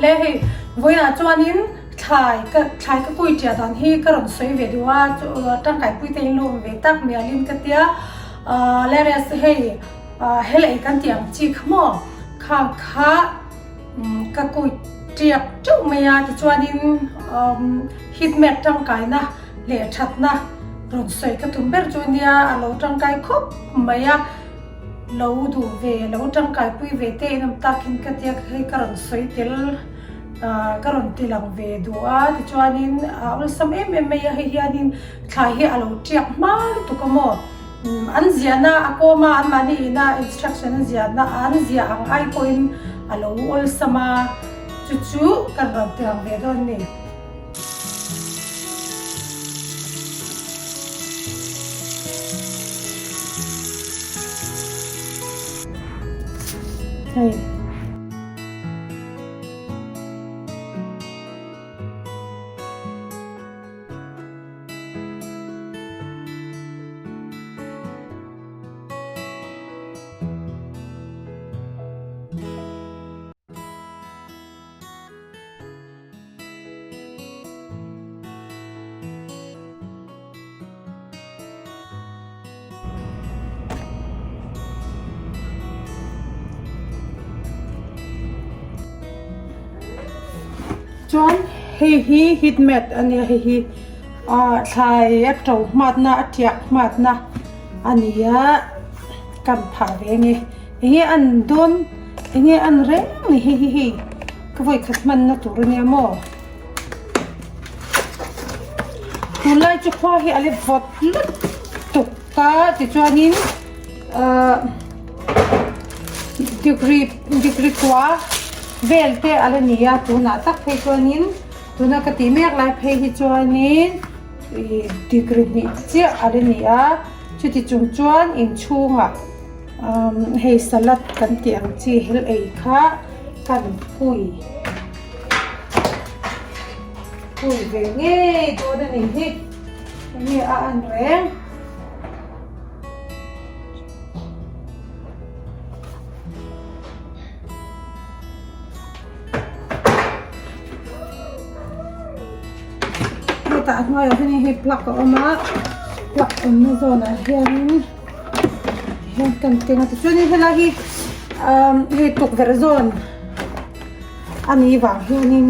Le hei vawiinah chuanin thlai ka thlai ka kui ṭiah dan hi ka rawn sawi ve duh a tangkaipui te in lo awm ve tak mialin ka tia le rest hei hel ei kan tih ang chi kha maw khang kha ka kui ṭiak ṭeuh mai a tichuanin heat mat tangkaina leh ṭhatna rawn sawi ka tum ber chu nia a lo tangkai khawp mai a. Lo duh ve, lo tangkaipui ve te in awm takin ka tia hei ka rawn sawi tel ka rawn ti lang ve duh a tichuanin a awlsam em em mai a hei hianin thlai hi a lo tiak hma lutuk a maw an ziahna a kawm a anmahni ina instruction an ziahna an ziah ang ai pawhin a lo awlsam a chu chu kan rawn ti lang ve dawn a ni. Hei. Chuan hei hi heat mat a nia hei hi ah thlai a to hmatna a tiak hmatna a ni a kan phah ve ang e enge an dawn enge an reng ni hei hi hei. Ka vawi khat hmanna tur a nia maw? Tunlai chu khua hi a le vawt lutuk a tichuanin ahh degree degree kua vel te a la ni a tunah tak phei chuanin tuna ka tih mek lai phei hi chuanin ih degree hnih chiah a la ni a chuti chung chuan inchhungah umm hei salad kan tih ang chi hel ei kha. Kan pui pui ve ngei dawn a ni hi enge a an reng. Hetah a hnuaiah hianin hei plug a awm a plug awmna zawnah hianin Hian kan keng a tichuanin helai hi umm hei tukverh zawn a nih vang hianin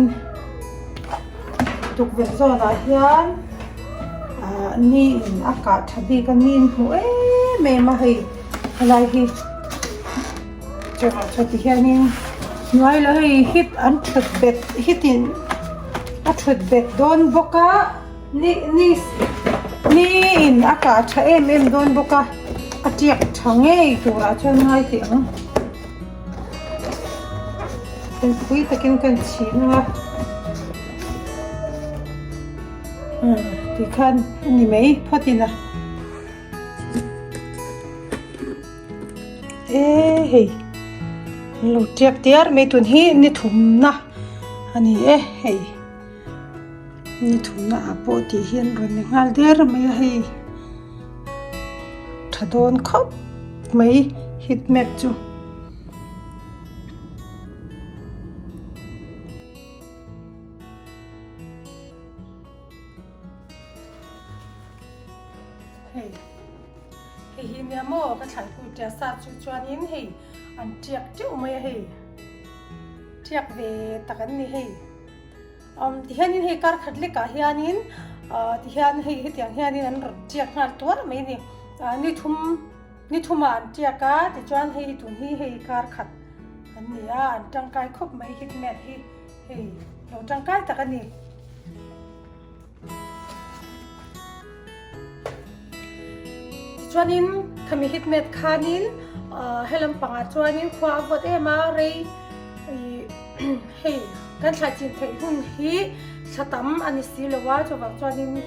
tukverh zawnah hian ah ni in a kah tha bik a ni in hmuh em em a hei helai hi chutah ti hianin hnuai lo hei hit an thut bet hit in a thut bet dawn bawk a. Ni ni ni in a kah tha em em dawn bawk a a tiak tha ngei turah chuan ngai teh ang pui takin kan chhin ang a tikhan a ni mai phawt in a e hei an lo tiak diar mai tun hi ni thumna a ni e hei. Ni thumna ah pawh tih hi an rawn ni nghal der mai a hei tha dawn khawp mai heat mat chu. Hei hei hi nia maw ka thlai pui tia sa chu chuanin hei an tiak teuh mai a hei tiak ve tak an ni hei. Umm tihianin hei kar khat lekah hianin ah tihian hei hetiang hianin an rawn tiak nghal tuar mai a ni ah ni thum ni thumah an tiak a tichuan hei tun hi hei kar khat an ni a an tangkai khawp mai heat mat hi hei lo tangkai tak a ni. Tichuanin khami heat mat khanin ah helam pangah chuanin khua a vawt em a rei ih hei kan thlai chin theih hun hi thla tam a ni si lo a chuvang chuanin ih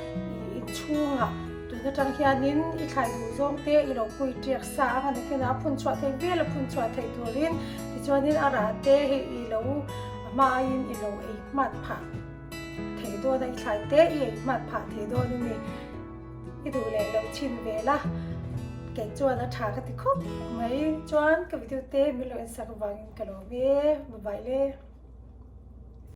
inchhungah tun atang hianin i thlai duh zawng te i lo pui tiak sa ang a ni khin a phun chhuah theih vel a phun chhuah theih turin tichuanin a rah te hei i lo a hma aiin i lo ei hmat phah. Thei dawn a i thlai te i ei hmat phah thei dawn a ni. I duh leh loh chhin ve la. Kei chuan a tha ka ti khawp mai. Chuan ka video te min lo en sak avangin ka lawm e. Bye bye le.